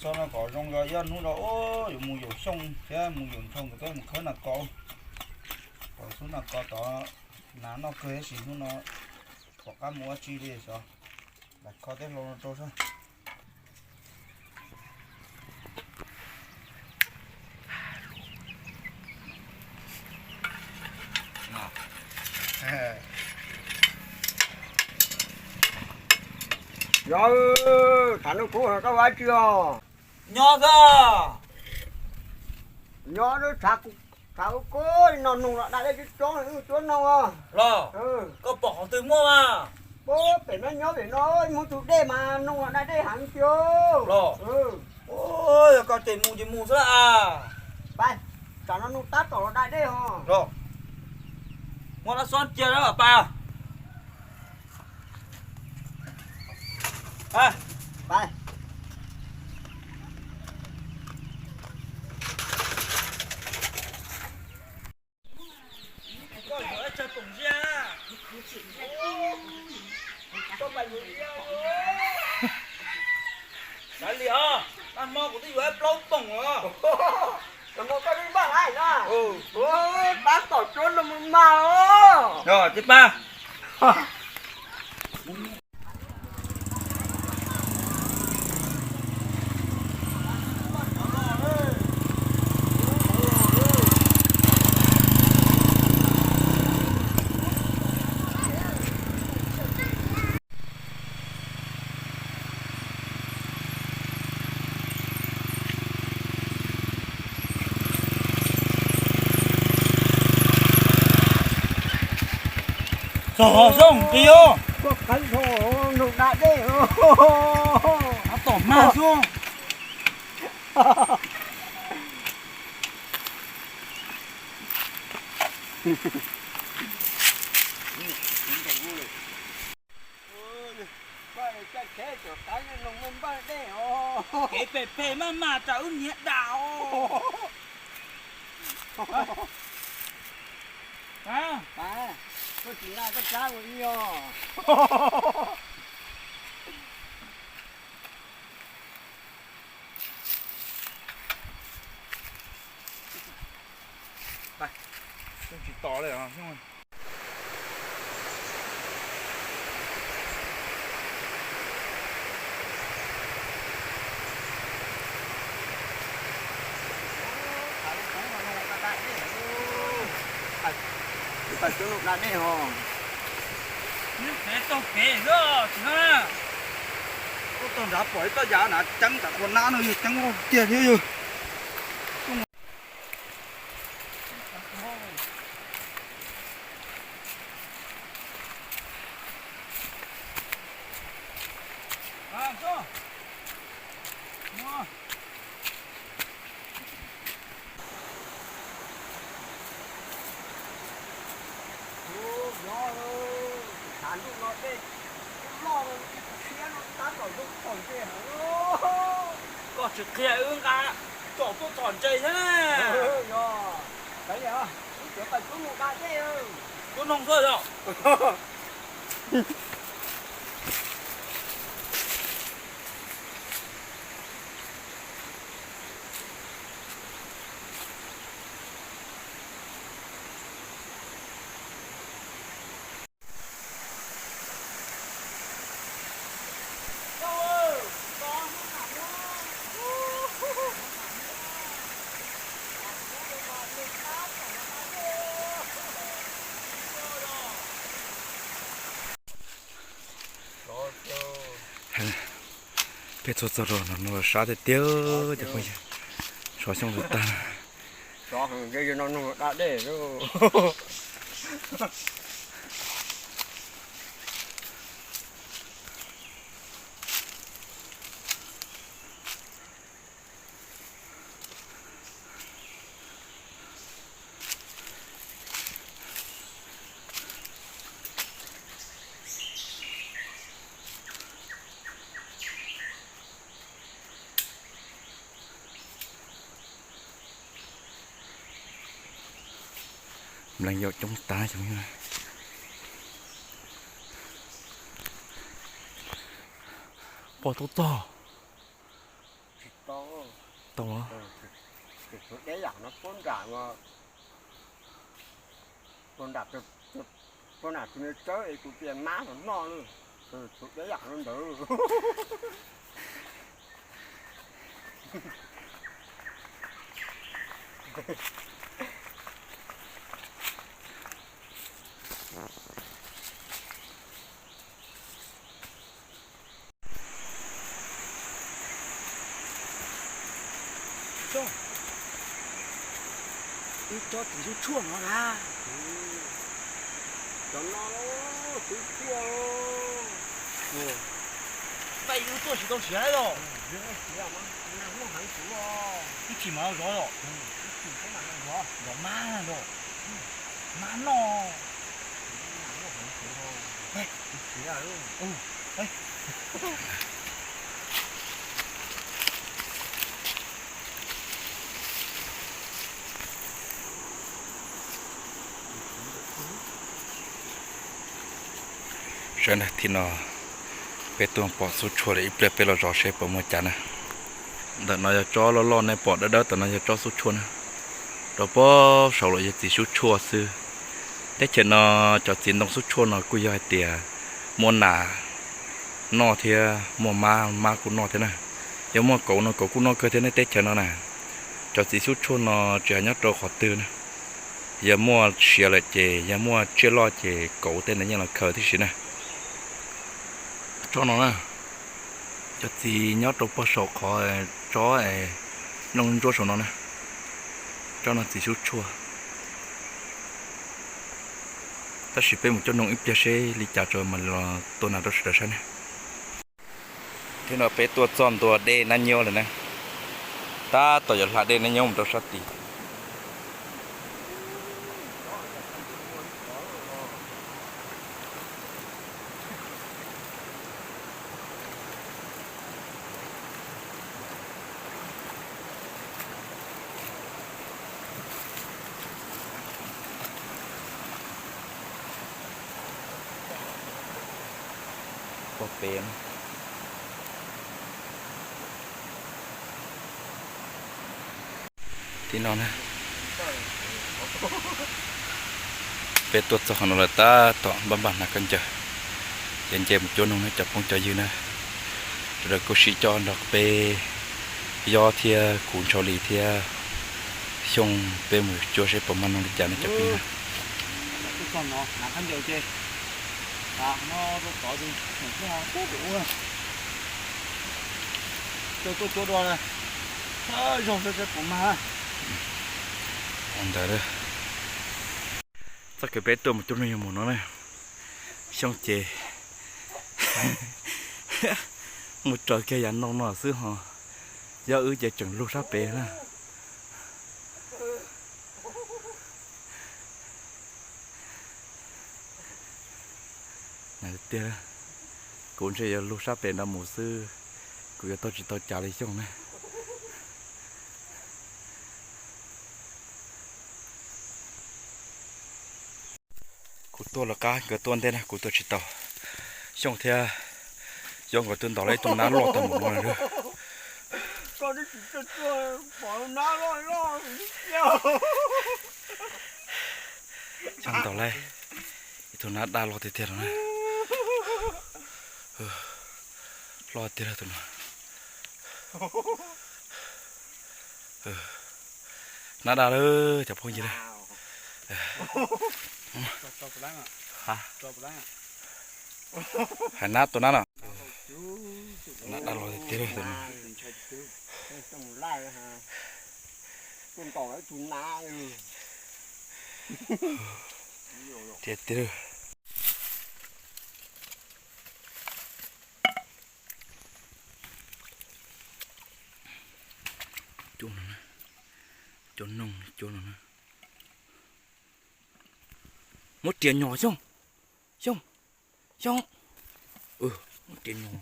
Txog no kom zoo, yog ib hnub no yuav mus yaum xyoob thiab mus yaum ntshaus, nkawd peb mus khawb nas kos. Kom xub nas kos tod, nas noj kawg tab sis hnub no tom qab mus ua tsi li xyov. Lam kho tej hlau no rau seb. Yog, tshav ntuj kub koj ua tsi os? Nyob xwb. Nyob lub tshav, tshav kub kub no noog los da dej coob coob, wb cuab noog os. Los, koj pom qhov twg muaj mas? Pub pem no, nyob pem no, mus tus dej mas noog los da dej heev tiag. Los, yog koj ces mus ces mus xwb a. Pais, tsam no noog tab tom los da dej os. Los, muab dab xob cia lawm pais. Koj yuav tsawg poom ziab? Koj pais yuav ziab. Kav liam os, nag hmo kuv twb yuav plaub poom os. Nag hmo koj twb npaj lawm na. Tab tom cuab noog mas os. Yog, cia pab. Txog xyoob nqi os. Koj qeeb txog noog da dej. Tab tom mag xwb. Kev phem phem maj mam tsam wb niam dam os. Koj tsis nqa koj tsab ua ib os. Tsis tos li os. Pais cuab noog da dej os. Neb pem taug kev xwb tsis no na. Tuaj txog nrad pom ib txoj yam na ceeb tam qhua nab no yog ceeb tiag thiab yog. Tshav ntuj no dej loj no, siab no tab tom zoo txog ntse heev. Koj tsis qhia wb nqa tsom tuaj txog ntse thiab. Yog, wb tseem pais cuab noog da dej, cuab noog xwb yog. Peb txhua txog rau no sab tiag tiag cov phooj ywg, sov xyoob tag. Nplees yaum coob tag xyoo. Pom tau tog. Tau los. Tus deb yam no puab nram, puab nram, puab nram tus niag tsawb es kuv tias mab los noj lawm. Tus deb yam no ntawd. Wb cov txiv xub tshuaj no na. Cov no xub tshuaj. Peb wb tuaj tsis tau siav los. Ib chim mas zov los. Zov mab na, mab noj. Saib na, thib no peb tuaj pom xub tshuaj lawm, ib pliag peb los zov seb puas muaj cas na. Ntawm no yog tsob loj loj nej pom dawb dawb tom no yog tsob xub tshuaj na. Rau puag saud los yog txiv xub tshuaj xwb. Teb chaws no cov txiv ntoo xub tshuaj no kuj yog hais tias muaj nas noj thiab muaj mab, mab kuj noj thiab na. Yog muaj kauv no kauv kuj noj kawg thiab nej teb chaws no na. Cov txiv xub tshuaj no tsis hais nyob rau qhov twg na, yog muaj siav lawm ces yog muaj tsiaj loj ces kauv tej ntawd yeej los khaws tib si na. Tsob no na, cov txiv nyob rau puag saum qhov tsob nooj ntsuab saum no na, tsob no txiv xub tshuaj. Tab sis peb mus coj noog ib pliag seb li cas tso mam los tua nas rau sawv daws saib ne. Thib no peb tuaj txog ntua dej Nab Nyob lawm na, tab tom yuav hla dej Nab Nyob mus rau sab tid. Pog pem. Thib no na, peb tuaj txog qhov no lawm tab tom npaj npaj hnav khaub ncaws, ces nce mus cuab noog na cov phooj cov ywg na. Sawv daws kuj sim coj nrog peb Yob thiab kuv Ntshau Lis thiab Xyooj peb mus cuab seb puas mag noog li cas na cov phooj ywg. Ntawd, txoj kev peb tuaj mus cuab noog yog mus no na. Xyooj ces mus raws kiag yav ntoo no xwb ho, Yob wb ces tseem lug sab pem na. Tiag, kuv ntshe yuav lug sab pem nrad mus xwb, kuv yuav taug tsis tau cas li Xyooj na. Kuv tuaj lawv qab, nkawd tuaj ntej na, kuv tuaj tsis tau. Xyooj thiab Yob nkawd twb ntaus lawm ib tug nab loj tag npaum no lawm. Xyooj ntaus lawm ib tug nab daj loj tiag tiag no na. Loj tiag tus no. Nab daj lawm cov phooj ywg. Hais nab tua nab no. Nab daj loj tiag tiag. Tiag tiag. Cuab no, cuab noog cuab no. Muab riam nyom Xyooj, Xyooj, Xyooj. Muab riam nyom.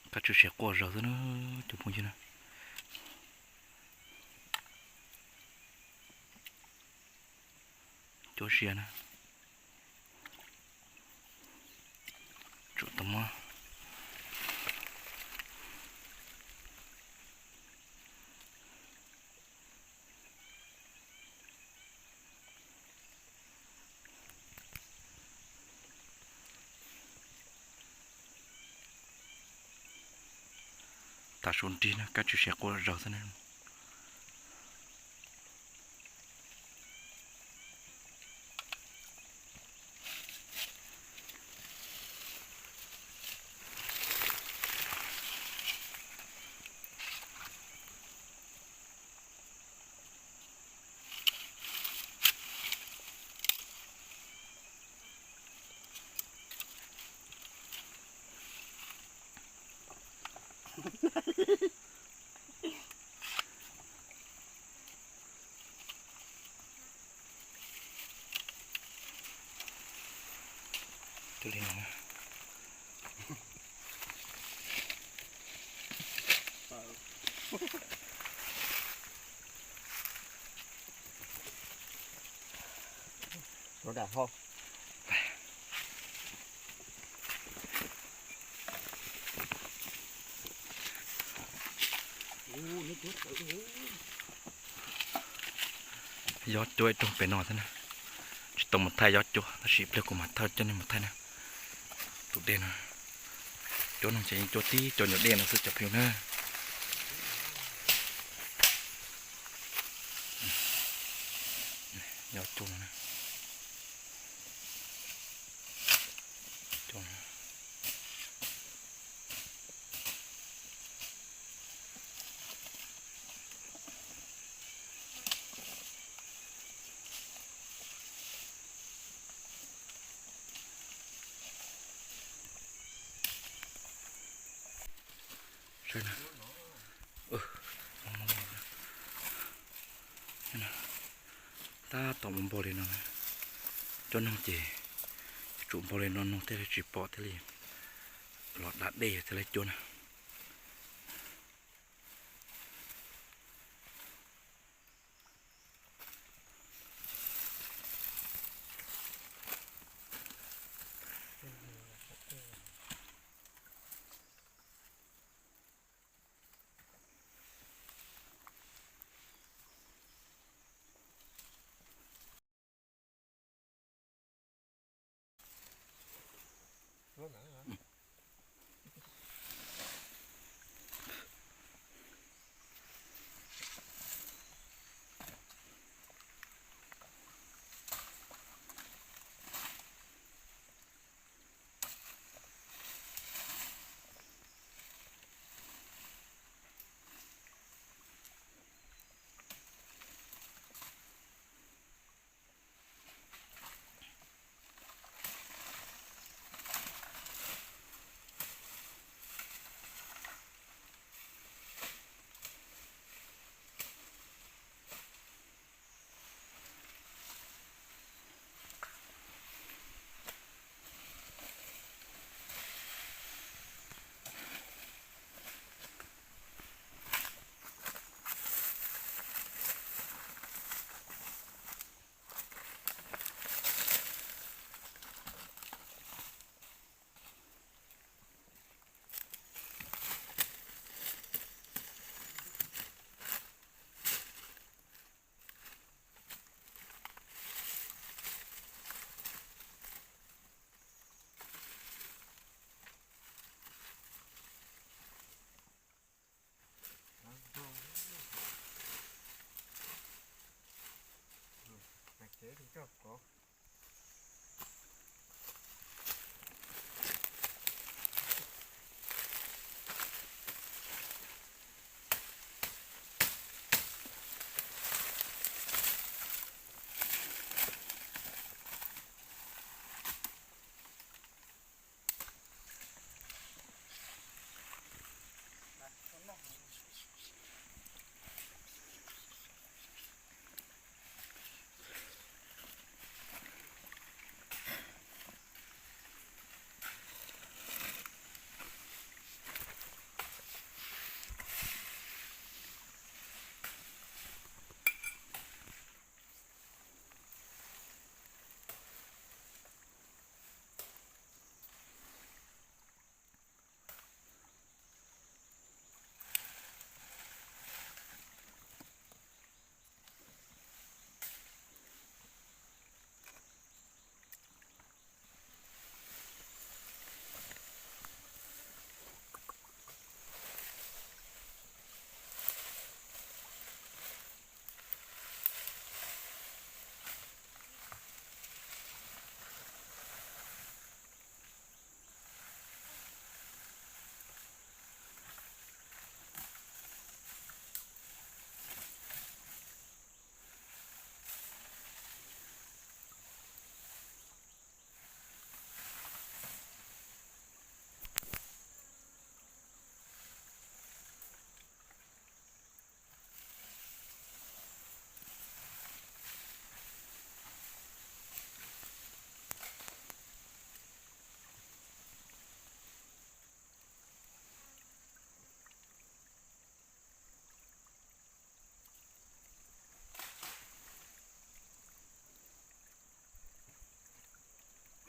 Kab tswb siav quaj zog xwb na cov phooj ywg na. Cuab siab na. Tsum tau muab. Tav su nrig na, kab tsw siav quaj zog xwb na. Yob cuab ib rooj pem no thiab na. Tsis tau mus thaij yob cuab tab sis ib pliag kuv mam thaij coj nej mus thaij na. Tus dej no, cuab noog ces yeej cuab tib co nyuag dej no xwb cov phooj ywg na. Yob cuab no na. Tab tom mus npog li no, cuab noog ces tsum npog li no noog thiaj li tsis pom thiaj li los da dej thiaj li cuab na.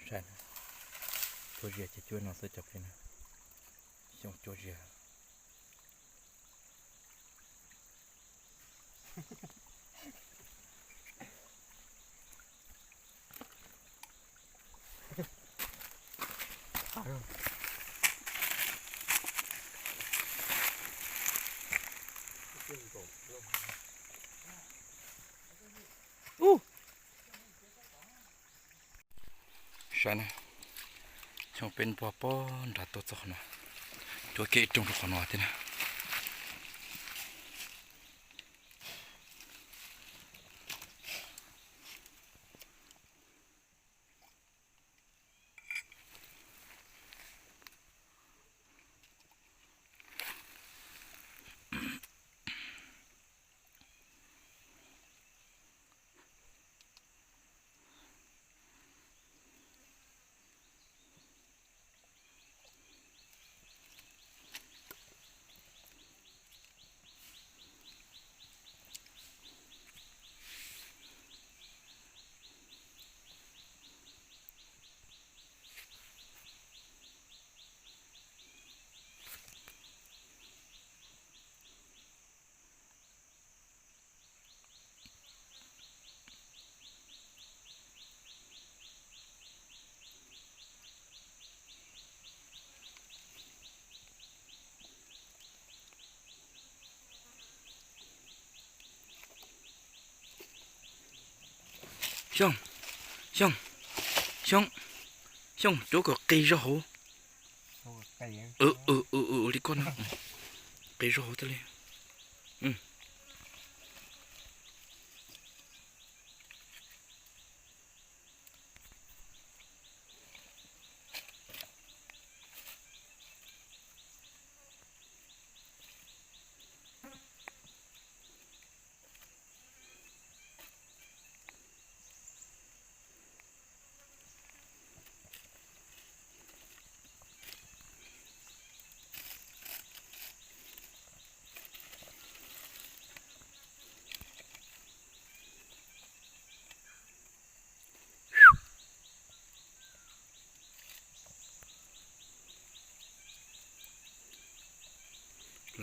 Saib, cuab zias ces cuab no xwb cov phooj ywg na. Xyoo cuab zias. Saib na, xyoo peb npog pob nrad tuaj txog qhov no, cuab kiag ib rooj rau qhov no thiab na. Xyooj, Xyooj, Xyooj, Xyooj, cuab kom qis zog hauv. Li koj no, qis zog hauv thiaj li.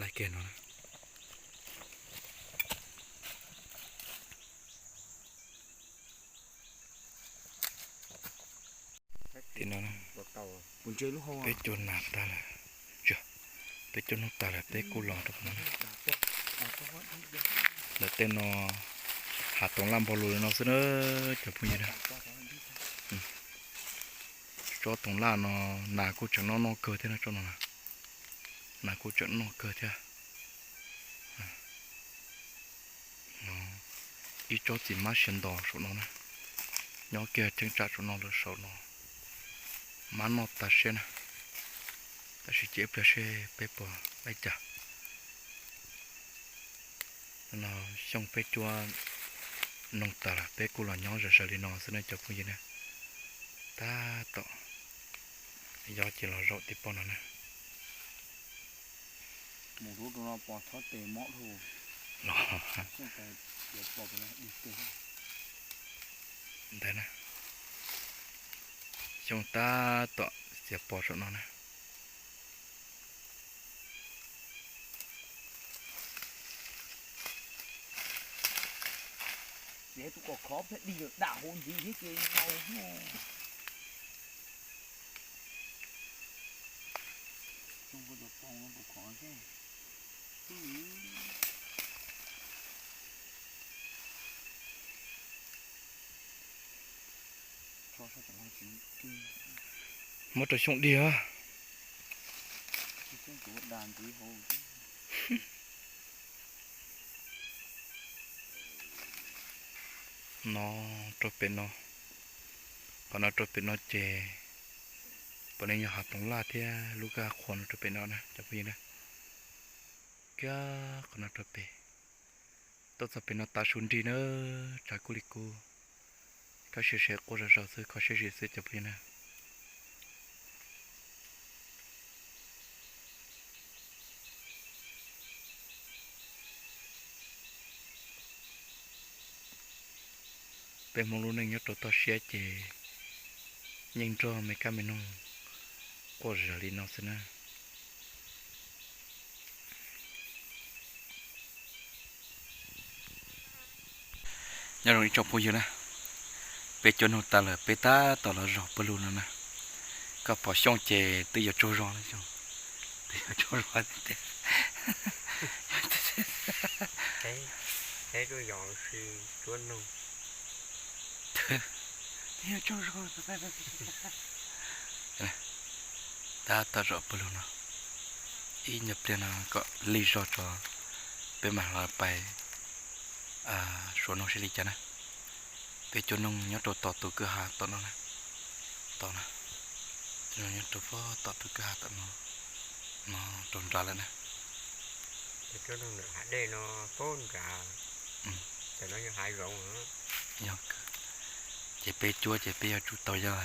Lais kiag no. Tim no peb cuab nas tag lawm, peb cuab hnub tag lawm peb kuj los rau qhov no. Ntawm tej no hav toov laj npog lug li no xwb na cov phooj ywg na. Tsob toov laj no nas kuj tseem noj noj kawg thiab na, tsob no nas kuj tseem noj kawg thiab. Ib tsob txiv mab sia ntos saum no na, nyob kiag cheeb tsam saum no lawm, saum no mab noj tas siab na. Tab sis cia ib pliag seb peb puas li cas. No Xyooj peb cuab noog tas lawm peb kuj los nyob zom zaws li no xwb na cov phooj ywg na. Tab tom yob ces los zaum tim poj no na. Ntawd na, Xyooj tab tom txiav pos saum no na. Txiav tus kom khov peb dig dam hauv ntxiv thiab ces mau. Muab rau Xyooj dig. No rau pem no, qhov no rau pem no ces puav leej yog hav toov laj thiab lub kaj qhua no rau pem no na cov phooj ywg na. Kiag qhov no rau pem, tuaj txog pem no tav su nrig na, tshav kub li kub. Koj sim saib quaj zom zaws xwb, kho siab zim xwb cov phooj ywg na. Peb Hmoob lub neej nyob rau toj siab ces Yeej nrog me kab me noog quaj zom zaws li no xwb na. Nyob zoo ib tsoom phooj ywg na, peb cua noog tas lawm peb tab tom los zaum pawg lug no na. Koj pom xyooj ces twb yuav tsaug zog na xyoo, twb yuav tsaug zog tiag tiag. Tab tom zaum pawg lug no, ib nyuag pliag no kom lig zog tso, peb mam li pais suav noog seb li cas na. Peb cua noog nyob rau tom tus kwj ha tom no na, tom no, nyob rau tom tus kwj ha tom no, no rau nrad lawm na. Hav dej no pab nrad, no yog hav zoov. Yog, ces peb cuab ces peb yuav tsum tau yog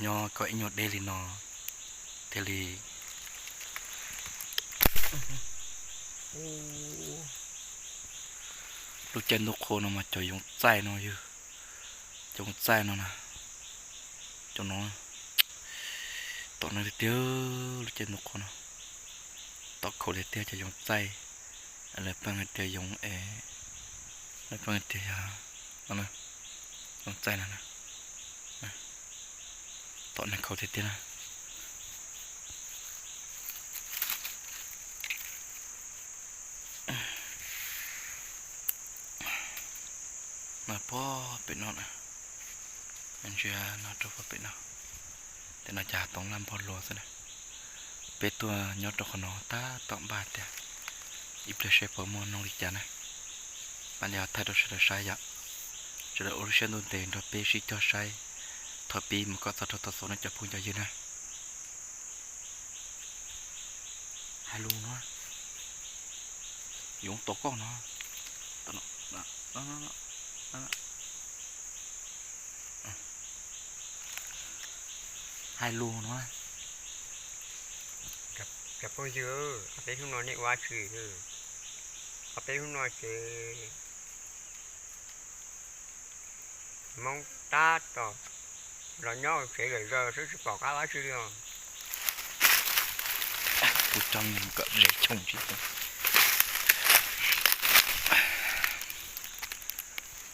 nyob kom ib nyuag deb li no thiaj li. Lub caij ntuj qhua no mas cov yoov txaij no yog, cov yoov txaij no na, cov no, tom no tiag tiag, lub caij ntuj qhua no, tom khaum tiag tiag cov yoov txaij, lawv pheej hais tias yoov es, lawv pheej hais tias yog, yoov txaij no na, tom neeg khaum tiag tiag na. No puag pem no na, ntsia no rau puag pem no, tej no cas toov laj npog luas xwb na. Peb tuaj nyob rau qhov no tab tom npaj tiag, ib pliag seb puas muaj noog li cas na. Mam li ho thaij rau sawv daws saib yom. Sawv daws ua lub siab ntuj ntev nrog peb sib cog saib thaum pib mus kom txog rau thaum xaus no cov phooj cov ywg na. Hais lus no, yoov tom koj no. Hais lus no. Cov phooj ywg, ob peb hnub no nej ua tsi? Ob peb hnub no ces Hmoob tab tom los nyob tsev lawm zog xwb tsis pom qab ua tsi li os. Kuv tso kom ze choo tsis tau.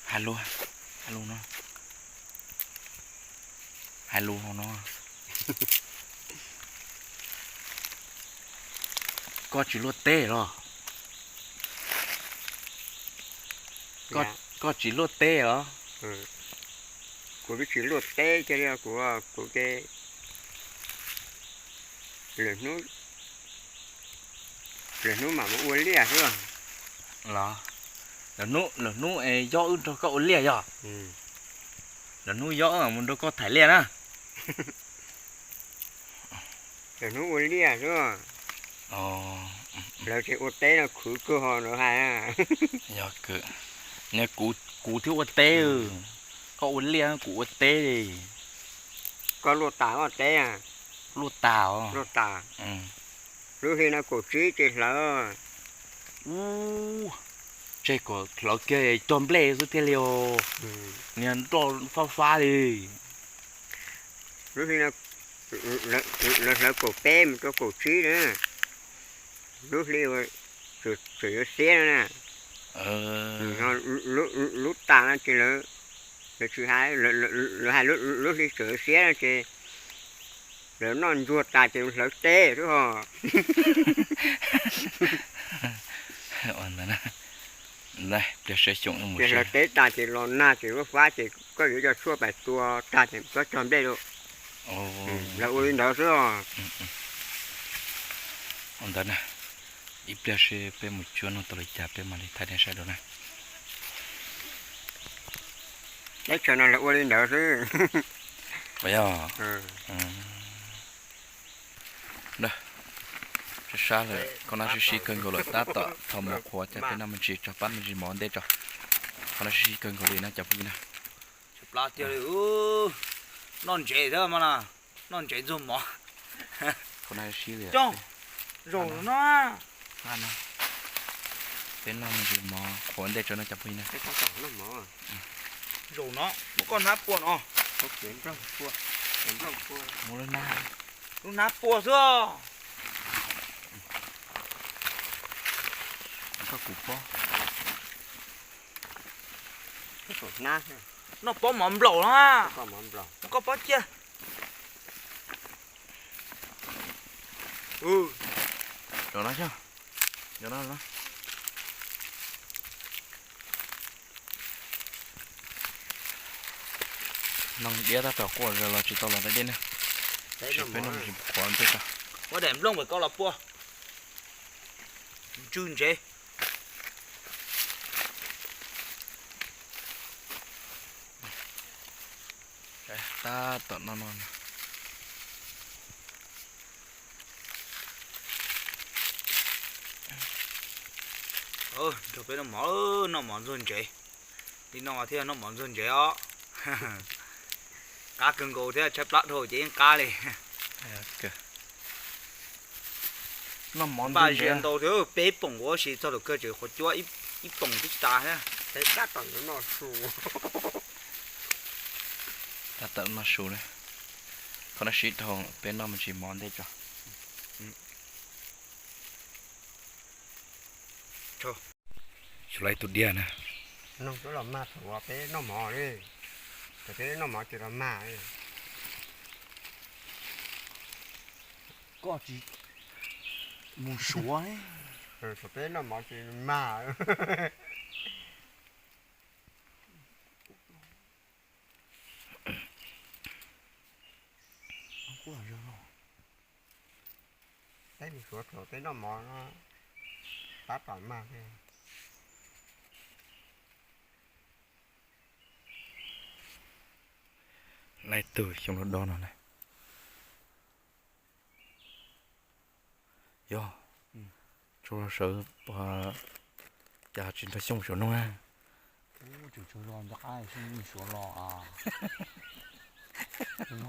Hais lus, hais lus no. Hais lus no. Koj tsis luaj teb los? Koj tsis luaj teb los? Kuv twb tsis luaj teb kiag li, kuv, kuv ces lwm hnub, lwm hnub mam mus ua liaj xwb. Los, lwm hnub es yob wb nrog koj ua liaj yog? Lwm hnub yob wb mam mus nrog koj thaij liaj na. Lwm hnub ua liaj xwb. Lawv tseem ua teb no khwv kawg ho lawv hais. Yog, kuv thiab ua teb, koj ua liaj kuv ua teb li. Koj luaj tas koj teb. Luaj tas os. Luaj tas. Lub hli no kaum tsib ces hlawv. Ub, tseg kom hlawv kiag cog nplej xwb thiaj li os. Niag nroj fab fab li. Lub hli no lawv hlawv kaum peb mus rau kaum tsib na. Lub hli tseem yuav xiab no na. Lub tas no ces lawv tsis hais, lawv hais lub hli tseem yuav xiab no ces lawv noj ntsuag tas ces hlawv teb xwb ho. Ces hlawv teb tas ces los nag ces lub fab ces koj yuav cov tshuaj pais tua tag ces koj cog nplej lawm. Lawv ua li ntawd xwb. Ua ntawd na, ib pliag seb peb mus cuab noog tau li cas peb mam li thaij nej saib dua na. Teb chaws no lawv ua li ntawd xwb. Yog, sab sab lawm, koj noj sib sib kawg nkaus lawm tab tom tho mov qhuav ces peb noj me ntsis tso, pab me ntsis mov ntej tso. Koj noj sib sib kawg nkaus li na cov phooj ywg na. Plab tiag li, noj ntsev thiab mas na, noj ntsev ntxuag mov. Coj, zaum no. Peb noj me ntsis mov qhuav ntej tso no cov phooj ywg na. Zaum no, muab koj hnab pua no. Mus lub nab, lub nab pua xwb. Koj kuv pob, noj pob mov nplaum no. Koj pob ciaj. Cov no, cov no. Noj diab tab tom quaj los tsis tau los deb deb ne. Peb noj tsis qhuav peb tso. Muab daim nplooj pem koj los pua. Ntswj ntsev. Tab tom noj no. Nrog peb noj mov, noj mov ntxuag ntsev. Li no thiaj noj mov ntxuag ntsev os. Qab kawg nkaus thiab, tshaib plab dhau ces yeej qab li. Npaj zias ntau thiab, peb poom ua si txog lus kawg tseem qhuav cuab ib poom twb tas thiab. Tab tom noj su na. Thaum noj sib dhau peb noj me ntsis mov ntej tso. Xyov lawv tus diab na. Peb noj mov, peb noj mov ces los mag. Koj tsis mus suav. Peb noj mov ces mag. Peb mus suav thaum peb noj mov no tab tom mag thiab. Laij tug xyoo los do no na. Yog, tsaug zog sawv, cas tsis nrog Xyooj Suav noog na? Tsaug zog nco qab Xyooj Suav los, Xyooj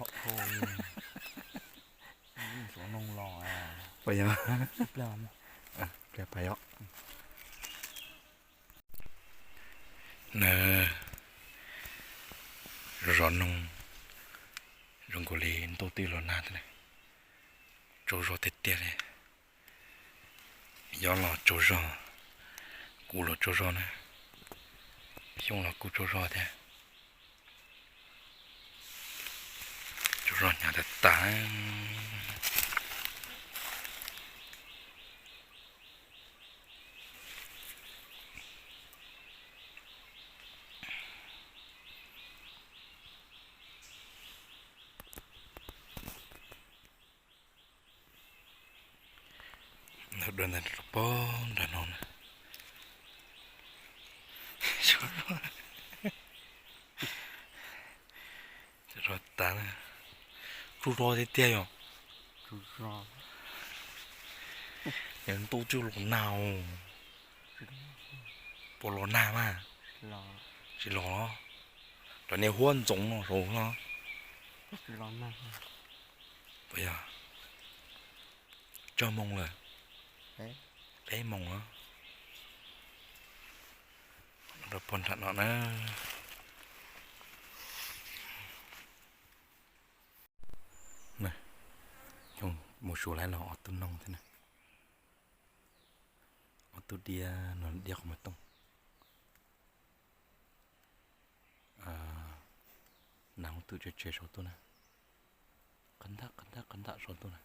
Suav noog los. Puas yog? Pliag pas yom. Na, zov noog zoo nkaus li ntuj twb los nag thiab na. Tsaug zog tiag tiag li. Yob los tsaug zog, kuv los tsaug zog na, Xyooj los kuj tsaug zog thiab. Tsaug zog hnyav tas tas. Ntawm dua ntawd rau pog nram no na. Tsaug zog tas na. Tsaug zog tiag tiag yom. Yog ntuj twb los nag. Puas los nag mas? Tsis los. Cov niag huab ntxoov no saud no. Puas yog? Tsawg moos lawm? Peb moos os. Rau pog nram no na. Mus suav lawv los ob tug noog thiab na. Ob tug diab no, diab qhov muag tooj. Nas ub twm tsev tsev saum tuaj na. Qab ntam qab ntam qab ntam saum tuaj na.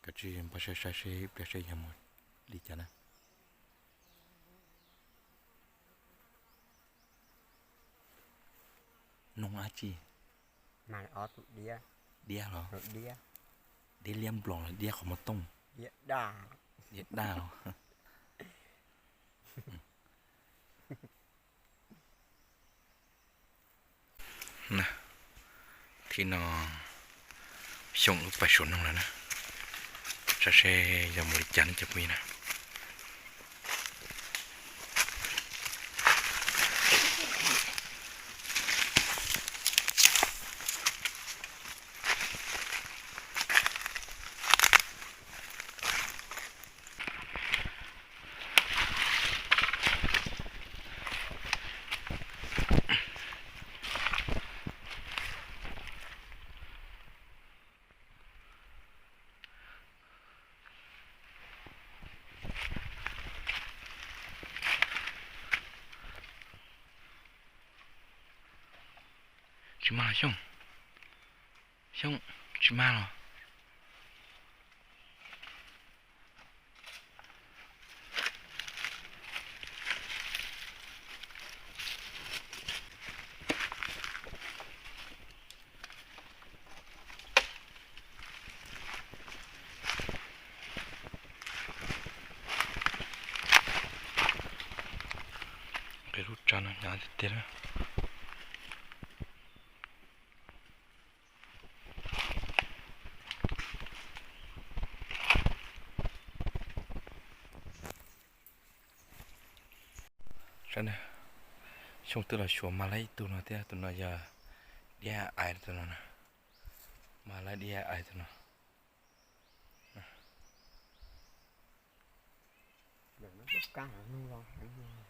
Kav tsij npaj saib saib seb ib pliag seb yog mus li cas na. Noog dab tsi? Diab los? Diab liab nplos los diab qhov muag tooj? Diab daj los? Thib no Xyooj wb pais suav noog lawm na. Saib seb yog mus li cas ne cov phooj ywg na. Tsis mag los Xyooj, Xyooj, tsis mag los? Nqis lub tsav no hnyav tiag tiag na. Xyoo twb los xyuas mag laib ib tug no thiab, tus no yog diab ais tus no na, mag laib diab ais tus no. Kab heev los heev.